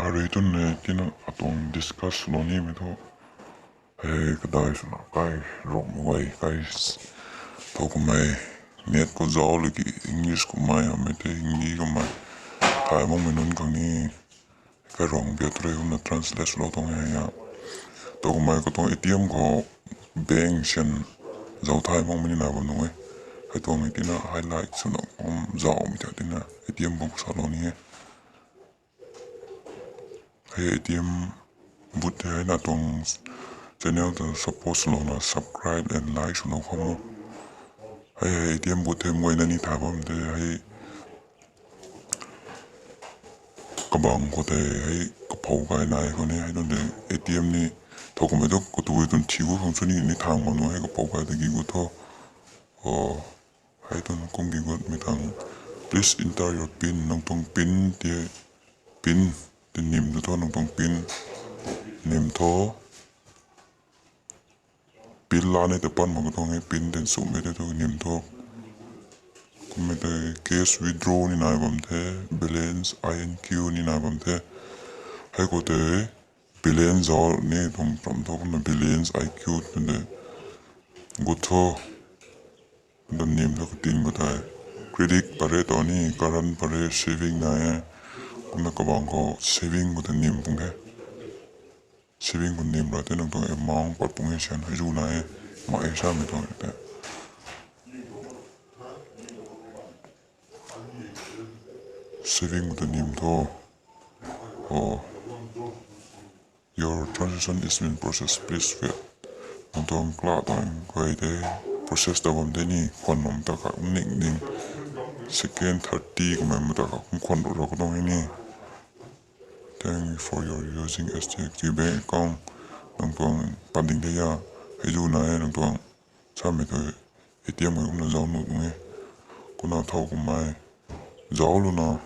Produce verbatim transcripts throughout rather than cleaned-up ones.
Arui tun ne tina atuang discuss lou nimei thu, hei kadai swna kai Ruangmei guay kai, thow kummei net khou zauc laki English kummei, amei the Hindi kummei, thay makmei nunc khang ni kai Ruangmei biak rui kumna translate swlou tuang e ya. Thow kummei katuang A T M khou bank syan zauc thay makmei ni na bam nung e. Hei tuang e tina highlight swna kum zaucmei ta tina A T M buk salou ni e. Hei A T M booth hei na tuang channel ta support swlouna subscribe and like swlou kham o. Hei hei A T M booth hei mei guayna ni thay bam the hei kabang khou tei hei kapou kai nai khou ni hei nunc de A T M ni thow kummei tu katu tun thi gu khang chu ni ni thang bam nu hei kapou kai ta gi gu tho. O, hei tun kum gi gutmei tang, please enter your pin, nang tuang pin ti, pin ti nim tu tho, nang tuang pin nim tho. Pin la ni ta pan mak tuang e, pin tin sumei te tu nim tho. Kummei tei cash withdraw ni nai bam the, balance I N Q ni nai bam the. Hei khou tei balance zauc ni tuang cham tho, kumna balance I Q tun de gut tho. Dan nim tho katin khou tei credit pare ta ni current pare saving nai e. Kumna kabang khou saving khou tei nim pung the. Saving khou nim ra tei nang tuang amount pat pung e syan hei zu nai e. Ma e samei tuang tei saving khou tei nim tho. O, your transaction is in process, please wait. Nang tuang kla tuang guay tei process ta bam tei ni khwan bam ta kak ning ding. Second thirty kummei mata kak kum khwan ru ra khou tuang e ni. Thank you for your using S T X T bank account. Nang tuang pan ding the ya, hei zu nai e nang tuang samei thu A T M hei kumna zauc nuh tuang e. Kumna thow kummei zauc luna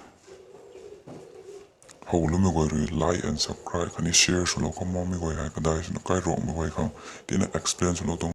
howloumei guay rui like and subscribe khatni share swlou kham o, mei guay hei kadai swna kai Ruangmei guay khang tina explain swlou tuang